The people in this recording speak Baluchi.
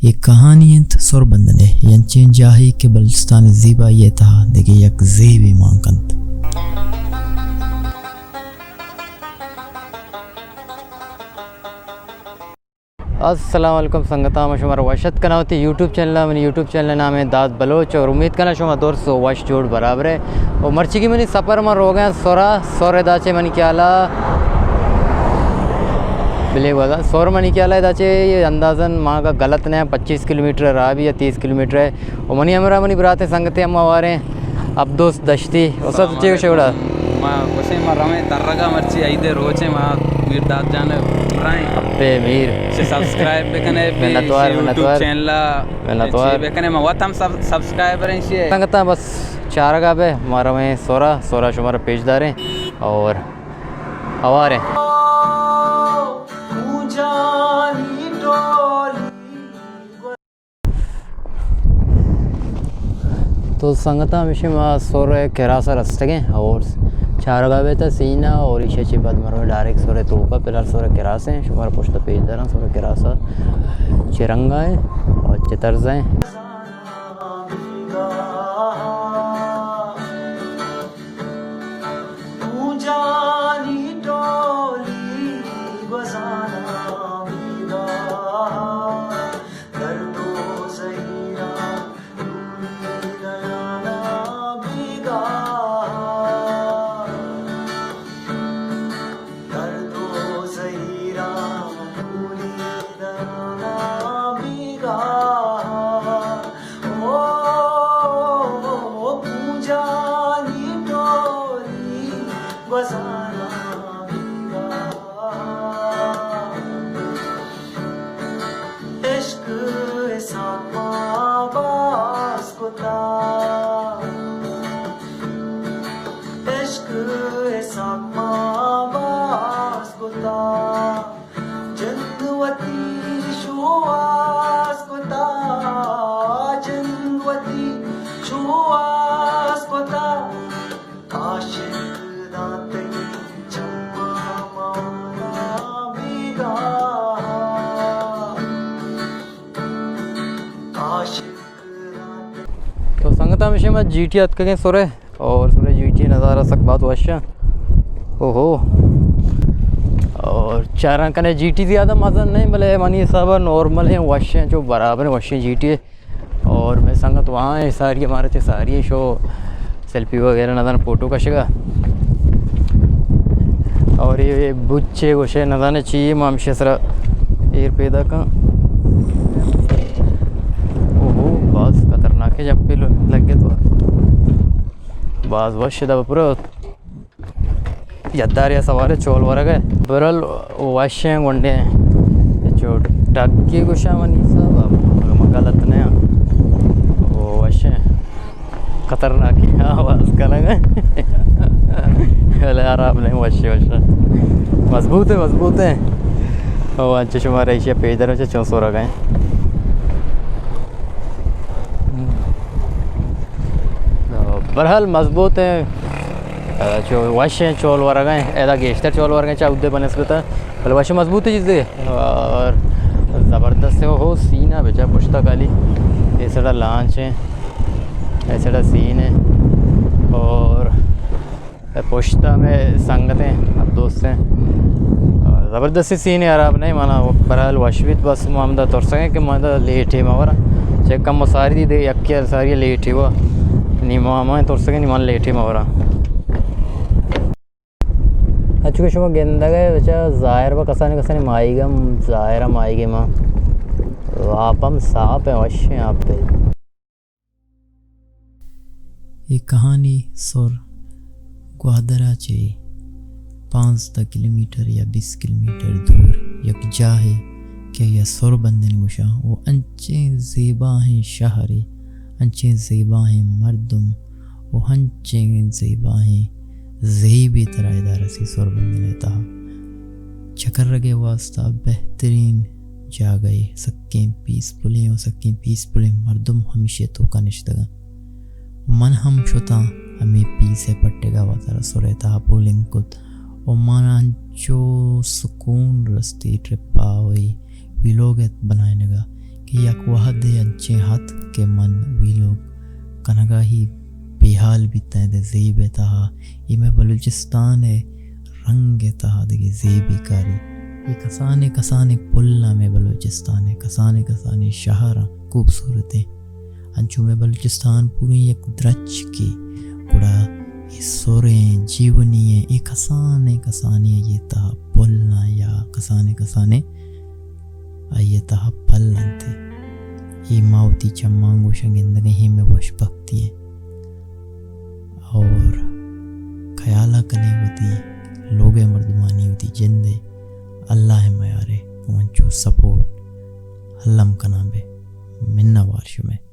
اے کہانی انت سربندن ءِ، اے انچیں جاہے کہ بلوچستان ءِ زیبائی ءِ تہا دگہ یک زیبے مان کنت۔ السلام علیکم سنگتاں، من شمارا وش اتک کناں وتی یوٹیوب چینل ءَ۔ منی یوٹیوب چینل ءِ نام انت داد بلوچ اور امید کناں شما درست و وش جوڑ برابر ئے۔ و مرچیگی منی سفر من روگاں سورا، سور ادا چہ منی خیال ءَ بلے گوزاں، سور منی خیال ءَ ادا چہ اندازاً ما اگاں غلط نہ آں پچیس کلومیٹر ءِ راہ بی یا تیس کلومیٹر ءِ۔ و منی ہمراہ منی براتیں سنگتے ہم ہواریں عبدوس دشتی۔ استاد، السلام چے گوشے علیکم۔ وڑا؟ ما گوشیں ما رویں ترگا، مرچی عید ءِ روچے، ما میر داد جان ءِ ہمراہیں۔ ابے میر۔ چے سبسکرائب بکنے، پہ منتوار، یوٹیوب منتوار۔ چینل ءَ منتوار۔ چے بکنے، ما وت ہم سب-، سبسکرائبر ہیں شے۔ سنگتاں بس چارگا بے، ما رویں سورا، سورا شمارا پیش داریں اور ہواریں۔ تو سنگتاں، ہمیشی ما سور ءِ کراس ءَ رستگیں اور چارگا بیتا سینا اور ایشی چی بعد مرو ڈائریکٹ سور ءِ توکا، فی الحال سور ءِ کراس ہیں، شمارا پشت پیش داراں سور ءِ کراس ءَ چہ رنگا ہیں اور چہ طرز ہیں۔ تو سنگتاں، ہمیشی ما جی ٹی اتکگیں سورے، اور سورے جی ٹی نظارہ سک باز وش ہیں۔ اوہو۔ اور چاراں کنے جی ٹی زیادہ مزن نہیں، بلے منی حساب نارمل ہیں، وش ہیں، جو برابر ہیں، وش ہیں جی ٹی۔ اور میں سنگت وہاں ہیں، ساری ہمارے چے ساری ہیں، شو سیلفی وغیرہ نہ زاناں فوٹو کشگا۔ اور یہ بچے گوشے نہ زاناں چی، ما ہمیشی سرا ایر پیدا کن۔ اوہو، باز خطرناک ہے، جمپے لگے تو باز وش دا پورا۔ یدار یا سوارے چول ورگے۔ برل وشیں گونڈیں۔ چو ٹکی گوشاں منی حساب ءَ، اگاں من غلط نہ آں۔ وشیں۔ خطرناکیں آواز کنگ ءَ۔ بلے آرام نہیں، وشیں، وشیں۔ مضبوط ہے، مضبوط ہے۔ او انچو شما ریشی پیدر چون سورگ ہیں۔ برحال مضبوط ہیں۔ چو وش ہیں، چول ورگ ہیں، ادا گیشتر چول ورگ ہیں چا اودے بنسبت، بلے وش مضبوط چیز ہے۔ اور زبردست ہے، ہو سین ہے بچا پشتا کالی، اے سڑا لانچ ہے، اے سڑا سین ہے۔ اور پشتا میں سنگت ہیں، دوست ہیں۔ اور زبردستی سین ہے، خراب نہیں مانا، برحال وش بیت، بس ما ہمدا ترسگیں کہ ما دا لیٹ ہے ما ورا، چیک کم ساری دی دے، یک ساری لیٹ ہے وہ، نی ما ہمیں ترسگیں، نی ما لیٹ ہے ما ورا۔ اچھا، شما گندگ ہے بچا، ظاہر با کسانی کسانی ماہیگ ہم ظاہر ہے، ماہیگ ما آپ ہم صاف ہیں، وش ہیں آپ پہ۔ اے کہانی سر گوادر ءَ چہ پانزدہ کلومیٹر یا بیست کلومیٹر دور یک جاہے کہ آئی ءَ سر بندن گوشاں، و انچیں زیباہیں شہرے، انچیں زیباہیں مردم و انچیں زیباہیں زیبے ترا ادا رسی سر بندن ءِ تہا۔ چکرگ ءِ واسطہ بہترین جاگہے، سکیں پیسفلیں و سکیں پیسفلیں مردم ہمیشی ءِ توکا نشتگاں۔ من ہم شتاں ہمے پیس ءِ پٹگا وتارا سر ءِ تہا پولنگ کت و من انچو سکون رستی ٹرپا و اے ویلوگ ءِ بنائینگا یک وہدے انچیں ات کہ من ویلوگ کنگا ہی بے حال بیتاں اد ءِ زیب ءِ تہا، اے مئے بلوچستان ءِ رنگ ءِ تہا دگہ زیبی کاری۔ اے کسانیں کسانیں پلاں مئے بلوچستان ءِ، کسانیں کسانیں شہراں خوبصورتیں۔ انچو مئے بلوچستان پوریں یک درچکے، گڑا اے سریں جیونی ءِ اے کسانیں کسانیں آئی ءِ تہا پلاں یا کسانیں کسانیں آئی ءِ تہا پل انت۔ اے ما وتی چماں گوشاں گندگ ءَ ایں، مئے وشبختی ءِ۔ اور خیال ءَ کنیں وتی لوگ ءِ مردمانی، وتی جند ءِ، اللہ ءِ میار ءِ، انچو سپورٹ الم کناں بہ۔ منت وار شمئے۔